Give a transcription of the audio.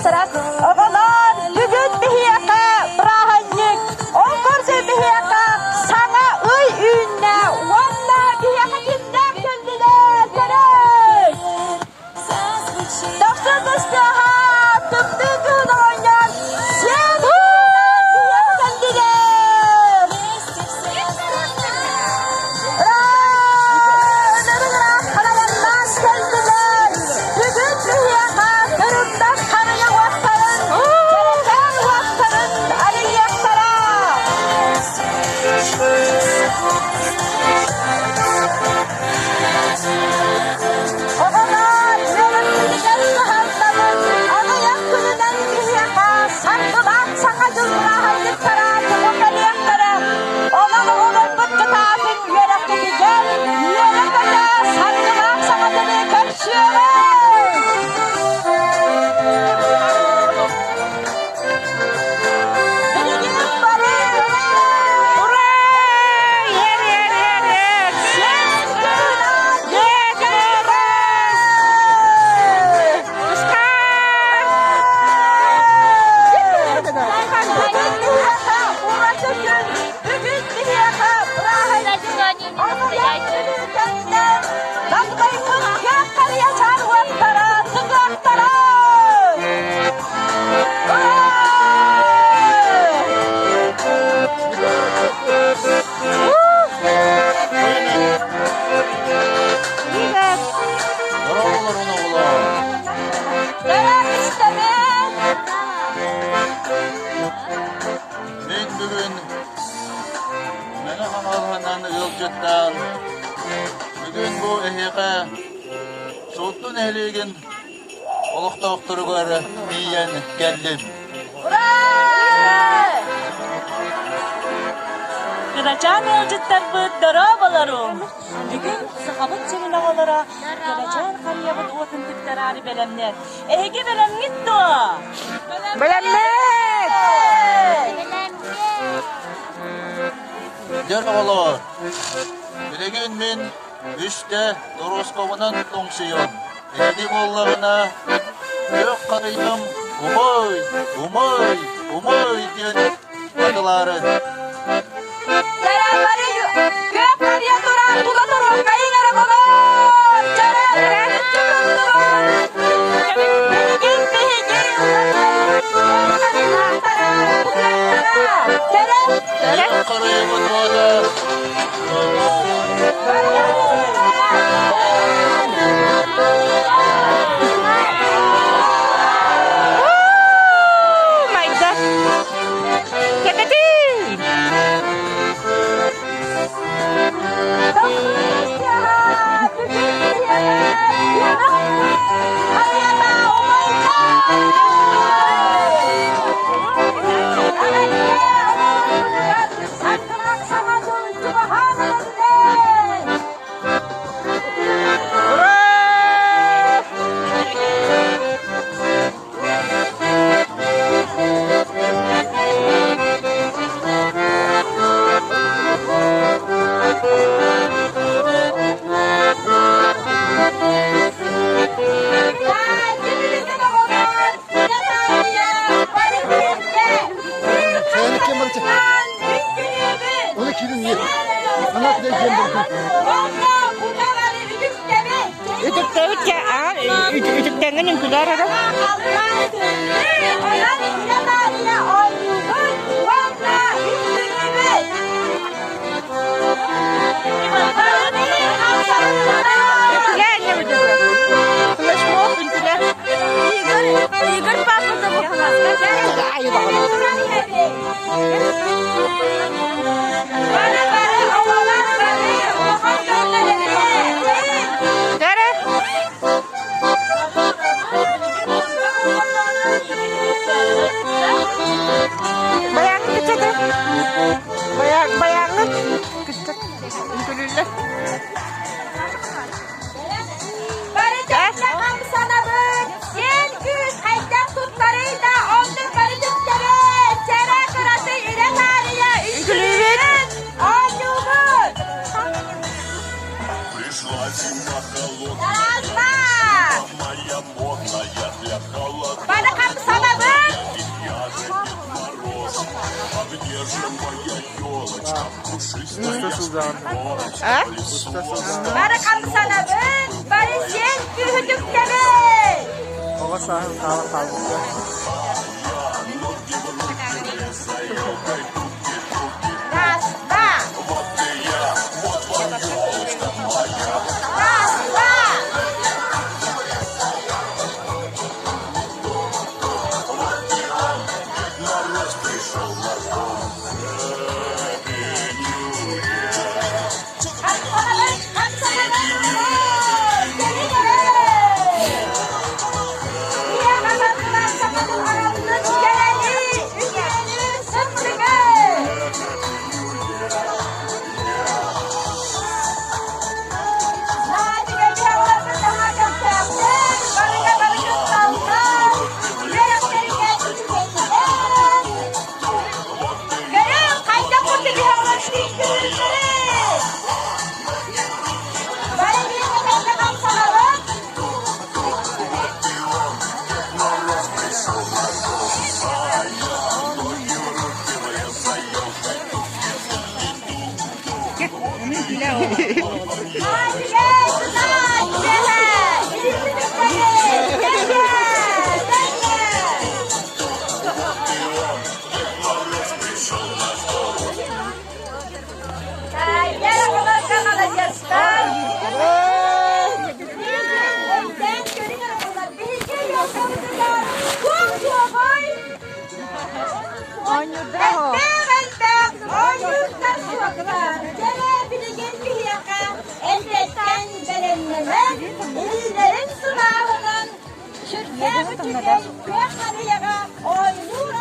тахсара. Оҕолор, бүгүн биһиэхэ бырааһынньык, ол курдук биһиэхэ саҥа ый үүннэ уонна биһиэхэ кимнээх кэллилэр көрөй! Тахса тыстыаха тымныы кыһын оҕонньор сиэн биһиэхэ кэллилэр! Бүгүн биһиэхэ кырымнас харыйа уоттарын, дьэрэкээн уоттарын арыйыахтара! Оҕолоор, үөрэхпитигэр кыһаллабыт, аҕыйах күнүнэн биһиэхэ саргылаах Саҥа дьыл бырааһынньыктара тугу кэлиэхтэрэ. Онон оҕолорбут кытаатыҥ үөрэххитигэр үөрэ-көтө саргылаах Саҥа дьылы көрсүөҕүҥ! Билигин бары Ура! Ер, ер, ер, ер! Дороголорун оҕолоор! Мин бүгүн Мэҥэ Хаҥалаһынан ыалдьыттаан, бүгүн бу эһиэхэ Суотту нэһилиэгин олохтоохторугар тиийэн кэллим. Кырачаан ыалдьыттарбыт дорооболорум! Бүгүн Сахабыт сирин оҕолоро Кырачаан харыйабыт уотун тыктараары бэлэмнэр. Эһиги бэлэмҥит дуо? Бэлэммит! Дьон оҕолоор, билигин мин үстэ торуоскабынан тоҥсуйуом. Эһиги буоллаҕына, күөх харыйам умай, умай, умай диэн хатылаарын. Күөх харыйа туран тула туруоххайыҥ эрэ оҕолоор! Билигин биһиги Күөх харыйабыт уота Майда! Кэпэтии! Ура! Үтүктэбит үтүктээҥҥин үҥкүлээр эрэ. Үҥкүлээ инньэ Флешмоб үҥкүлээ. Игорь папа зовут. Дәрі. А? Бары хамсанабыт, бары сиэн күүһүтүктэбит! Оҕо сааһын хаала хаалбыта. Раз, два! Раз, два! Хамсанабыт, хамсанабыт! Кэлин Бары Элбэх-элбэх оонньуурдар суохтар. Дьэ, билигин биһиэхэ эрдэттэн бэлэмнэнэн, илиилэрин сылааһынан сүрдээх үчүгэй күөх харыйаҕа оонньуур.